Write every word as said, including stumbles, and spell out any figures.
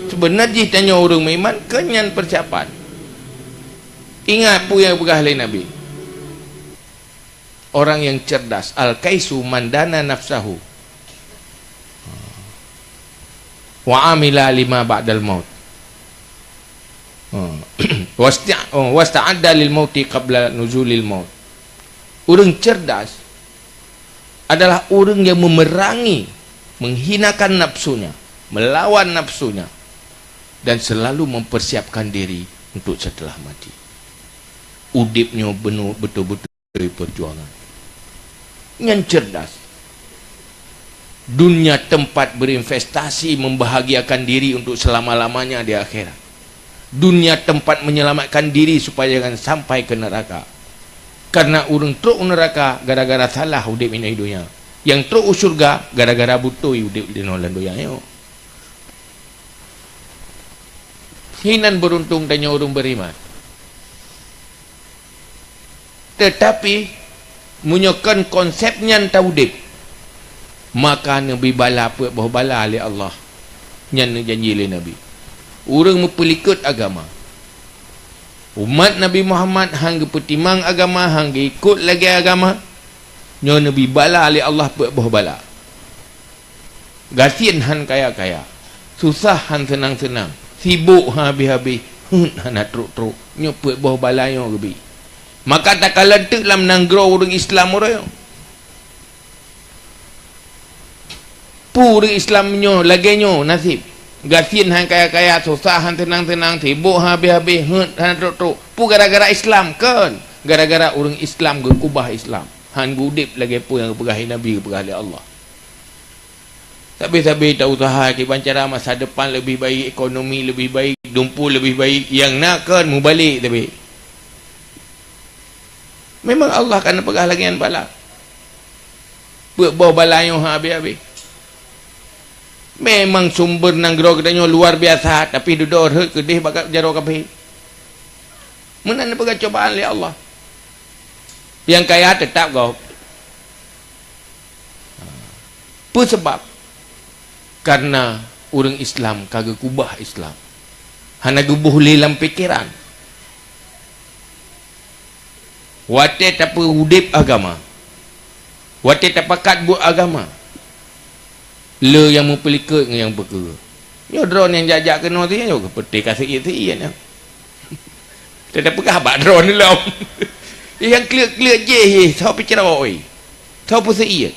Sebenar jih tanyoe ureuëng meuiman keu nyan peusiapan. Ingat peue nyang peugah lé Nabi. Orang yang cerdas, al-kaisu man dana nafsahu wa amila lima ba'dal maut. Ha. Wasta-, oh, wasta'adda lil mauti qabla nuzulil maut. Ureuëng cerdas adalah ureuëng yang memerangi, menghinakan nafsunya, melawan nafsunya, dan selalu mempersiapkan diri untuk setelah mati. Udeb nyoe beutôi-beutôi perjuangan. Nyan cerdas. Dunia tempat berinvestasi membahagiakan diri untuk selama-lamanya di akhirat. Dunia tempat menyelamatkan diri supaya jangan sampai ke neraka. Karena ureuëng trok neraka gara-gara salah udeb inoe donya. Nyang trok u syurga gara-gara beutôi udeb inoe lam donya nyoe. Hinan beruntung tanyoe ureuëng beriman. Tetapi, meunyoe kon konsep nyan taudeb, maka neubi bala peuet boh bala lé Allah. Nyan neujanji lé Nabi. Ureuëng meupeulikot agama. Umat Nabi Muhammad han geupeutimang agama, han geuikot lagée agama, nyoe neubi bala lé Allah peuet boh bala. Gasien han kaya-kaya, susah han seunang-seunang, sibok han habéh-habéh, heuet hana trok-trok, nyoe peuet boh bala nyoe geubi. Maka takalon teuk lam nanggroe ureuëng Islam uroe nyoe. Peue ureuëng Islam nyoe lagée nyoe naseb? Gasien han kaya-kaya, susah han seunang-seunang, sibok han habéh-habéh, heuet hana trok-trok. Peue gara-gara Islam? Kon. Gara-gara ureuëng Islam geukubah Islam. Han geuudeb lagée peue nyang geupeugah lé Nabi, geupeugah lé Allah. Sabe-sabe ta useuha kiban cara masa depan leubeh baik, ekonomi leubeh baik, dumpeue leubeh baik, nyang na kon mubalek sabe. Memang Allah ka neupeugah lagée nyan bala. Peuet boh bala nyoe han habéh-habéh. Memang sumber nanggroe geutanyoe luar biasa, tapi dudoe rhot keudeh bak jaroe kafé. Meunan neupeugah cobaan lé Allah. Nyang kaya teutap gob. Peue sabab? Karena ureuëng Islam ka geukubah Islam. Hana geuboh lé lam pikeran. Watée tapeuudeb agama, watée tapakat buet agama, le nyang meupeulikot ngon nyang peukeue. Nyoe droeneuh nyang jak-jak keunoe tu nyoe, peuté ka seuiet-seuiet nyoe. Teupeugah bak droeneuh lom. Nyang kleuet-kleuet jih, soe peucrok, oi. Soe peuseuiet.